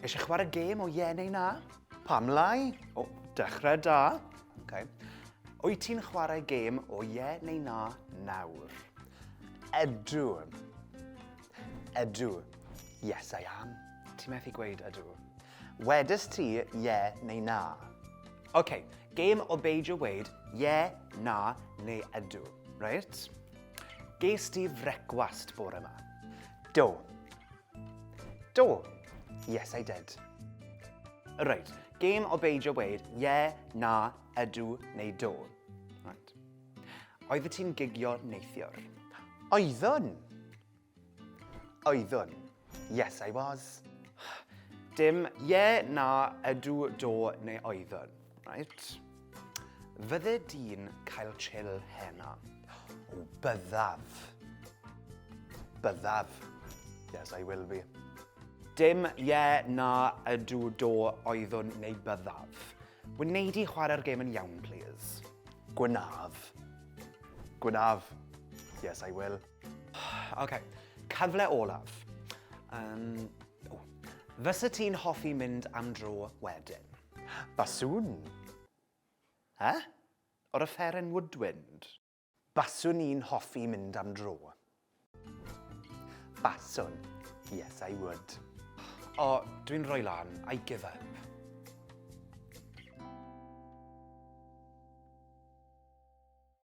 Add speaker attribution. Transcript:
Speaker 1: Eisiau chwarae gêm o ie neu na? Pam lai? O, dechrau da. Okay. Wyt ti'n chwarae gêm o ie neu na nawr? Ydw. Ydw. Yes, I am. Ti'n methu gweud ydw. Wedys ti ie neu na? OK, gêm o beidio weud ie, na neu ydw. Reit? Ges ti frecwast bore yma? Do. Do. Yes, I did. Reit, gêm o beidio weud ie, na, ydw neu do. Right. Oeddet ti'n gigio neithiwr? Oeddwn. Oeddwn. Yes, I was. Dim ie, na, ydw, do neu oeddwn. Right. Fydde di'n cael chill heno? O, byddaf. Byddaf. Yes, I will be. Dim ie, na, ydw, do, oeddwn neu byddaf. Wnei di chwarae'r gêm yn iawn, please? Gwnaf. Gwnaf. Yes, I will. OK, cyfle olaf. Um, oh. Fysa ti'n hoffi mynd am dro wedyn? Baswn. Eh? O'r offeren woodwind? Baswn i'n hoffi mynd am dro. Baswn. Yes, I would. O, dwi'n rhoi lan. I give up.